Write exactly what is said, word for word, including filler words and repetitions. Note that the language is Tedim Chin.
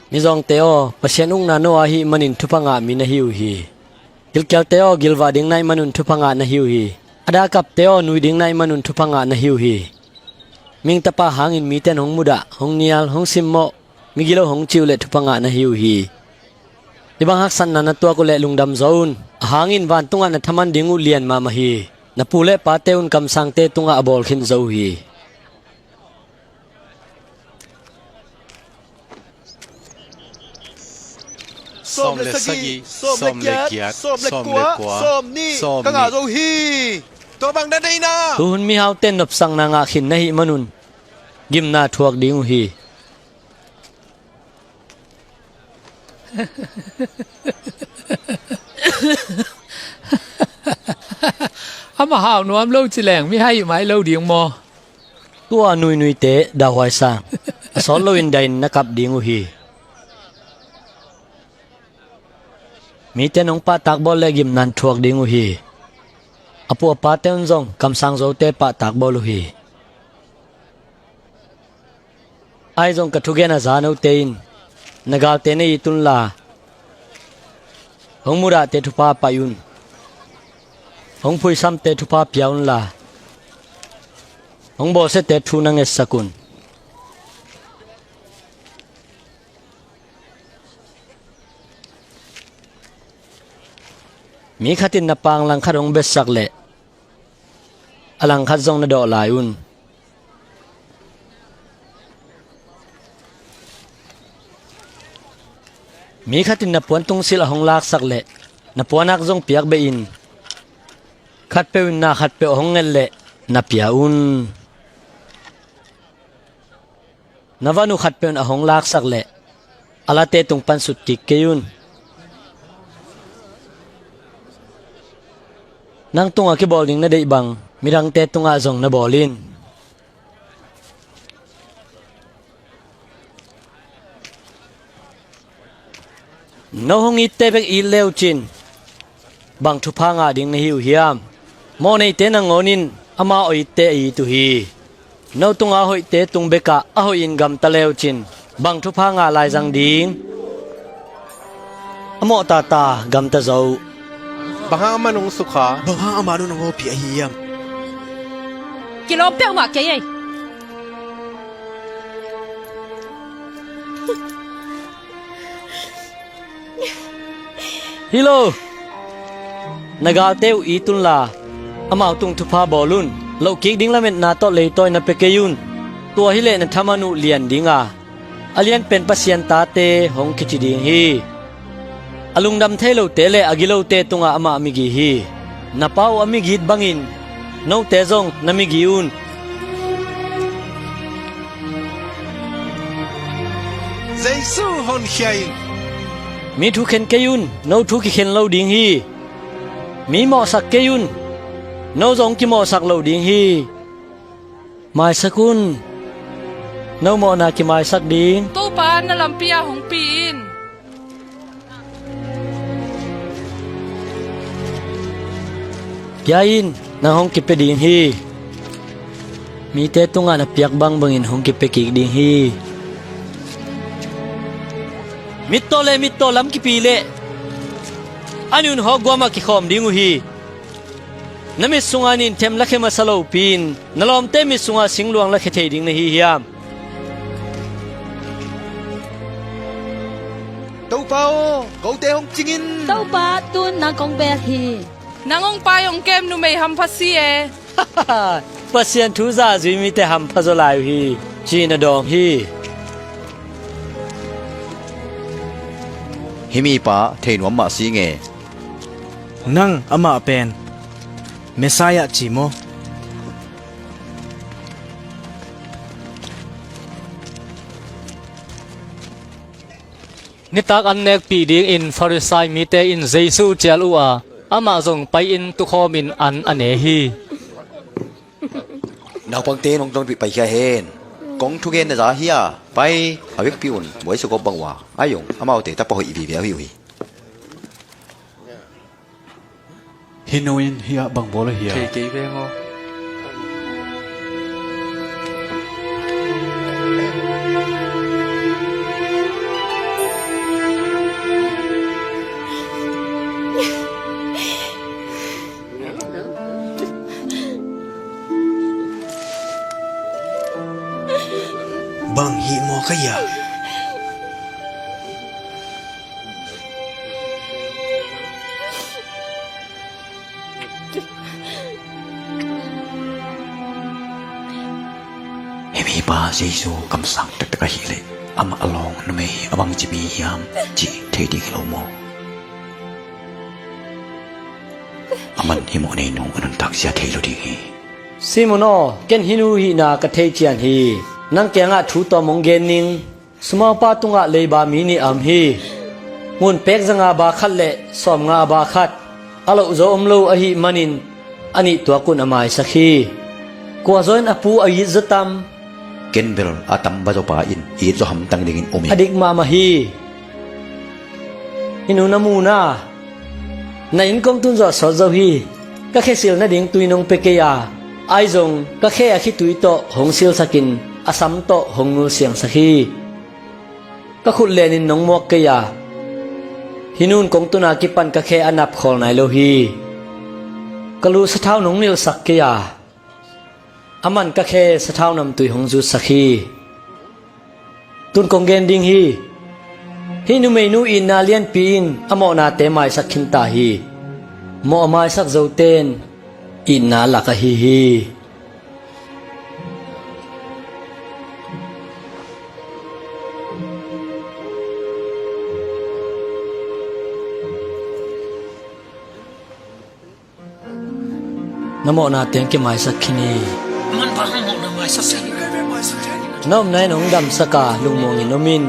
Mizawngte aw, Pasian ukna no ahih manin thupha ngah mi na hi uh hi. Gilkialte aw, gilvah ding na hih manun thupha ngah na hi uh hi. A dakapte aw, nui ding na hih manun thupha ngah na hi uh hi. Mihing Tapa hangin mite in hong mudah, hong nial, hong simmawh, migilo hong cih uh leh thupha ngah na hi uh hi. Hih bang haksatna na tuak uh leh lungdam zo un. Ahang in vantungah na thaman ding uh lian mahmah hi. Na pu le pate un kamsangte tungah a bawl khin zo uh hi. Sawm le sagih, sawm le giat, sawm le kua, sawm nih, ka ngah zo hi. Tua bang na deihna. Tuhun mihaute in nopsakna ngah khin na hih manun gimna thuak ding uh hi. Amah hau nuam lo ci leng mihai mai lo ding maw? Tua nuinuite dahhuai sang, a sawt loin dahin na kap ding uh hi. Mite in hong pahtak bawl le gimnan thuak ding uh hi. A pu a pate un zong kamsang zote pahtak bawl uh hi. Ahi zong ka thugen a za note in na galte na it unla, hong mudahte thupha pai un. Hong phuisamte thupha pia unla, hong bawlsiate thu na ngetsak un. Mi khat in na pang langkhat hong betsak leh a langkhat zong na dawh lai un. Mi khat in na puan tungsilh a hong laksak leh na puanak zong piakbeh in. Khatpeuh in na khatpeuh a hong nget leh na pia un. Na van uh khatpeuh in a hong laksak leh a late tung pan sut kik kei un. Nang tungah kibawl ding na deih bang midangte tungah zong na bawl in. No hong itte bek it le uh cin bang thupha ngah ding na hi uh hiam? Mawhneite nangawn in amau a itte a it uh hi. No tunga hoihte tung bekah a hoih in gamta le uh cin bang thupha ngah lai zang ding? A mawh tata gamta zo uh. Bang hang amah nong sukha? Bang hang amah nong awpih ahi hiam? Kilawm peuh mah kei ei. Hi lo. Na galte uh it unla amau tung thupha bawl un. Lohkik ding lametna tawh leitawi na pia kei un. Tua hileh na thaman uh lian dinga a lianpen Pasian tate hong kici ding hi. A lungdam thei lote le a gilote tungah amah a migi hi. Na Pa uh a migit bangin note zong na migi un. Jesu honkhia in. Mi thu khen kei un. No thu kikhen lo ding hi. Mi mawhsak kei un. No zong kimawhsak lo ding hi. Maisak un. No mawhna kimaisak ding. Topa na lampi ah hong pi in. Pia in, nang hong kipia ding hi. Mite tungah na piak bangbangin hong kipia kik ding hi. Mittaw le mittaw lam kipi leh a nunhawk guamah kikhawm ding uh hi. Na mit sungah ninthem lakhia masa lopi-in na lawmte mit sungah singluang lakhia thei ding na hi hiam? Topa aw, kote hong cing in. Topa, tun nang kong bel hi. Nang hong pai hong kem numei hampha si e. Pasian thu zahzui mite hampha zaw lai uh hi, ci-in a dawng hi. Hih mipa thei nuam mah si nge. Nang amah pen Messiah ci maw? Nitak an nekpih dingin Farisai mite in Jesu cial uh a, amah zong pai-in tukhawmin an a ne hi. Naupangte nong tonpih paikhia hen. Kong thugen na za hi a, pai a vekpi un, buaisuk awp bang uh a, a yong amaute tapa hoih vive uh hi uh hi. Hih nu in hih ah bang bawl ahi a? Thei kei veng aw. Jesu kamsang taktak ahih leh amah a lawng numei a bangci mi hiam cih thei ding hi lo maw? Aman hih mawhnei nu a nuntak zia thei lo ding hi. Simon aw, ken hih nu hihna ka thei cian hi. Nang kiangah thu tawm hong gen ning. Sumaupa tungah leiba mi nih a om hi. Ngun pek za nga ba khat le sawm nga ba khat a loh zo om lo ahih manin a nih tuakun a maisak hi. Kua zaw in a pu a it zaw tam? Ken bel a tam ba zawpa in it zaw hamtang dingin um hi. A dik mahmah hi. Hih nu na mu na. Na inn kong tun zawh sawt zo hi. Ka khe sil nading tui nong pia kei a, ahi zong ka khe a khitui tawh hong silsakin a sam tawh hong nulsiangsak hi. Ka khut lenin nong muak kei a, hih nun kong tuna kipan ka khe a nap khawl nai lo hi. Ka lu sathau nong nilhsak kei a, aman ka khe sathau namtui hong zutsak hi. Tun kong gen ding hi. Hih numeinu itna lianpi in a mawhnate maisak khinta hi. Mawh a maisak zote in itna lak ahi hi. Na mawhna teng kimaisak khin hi. Na omna in hong damsak a, lungmuangin om in.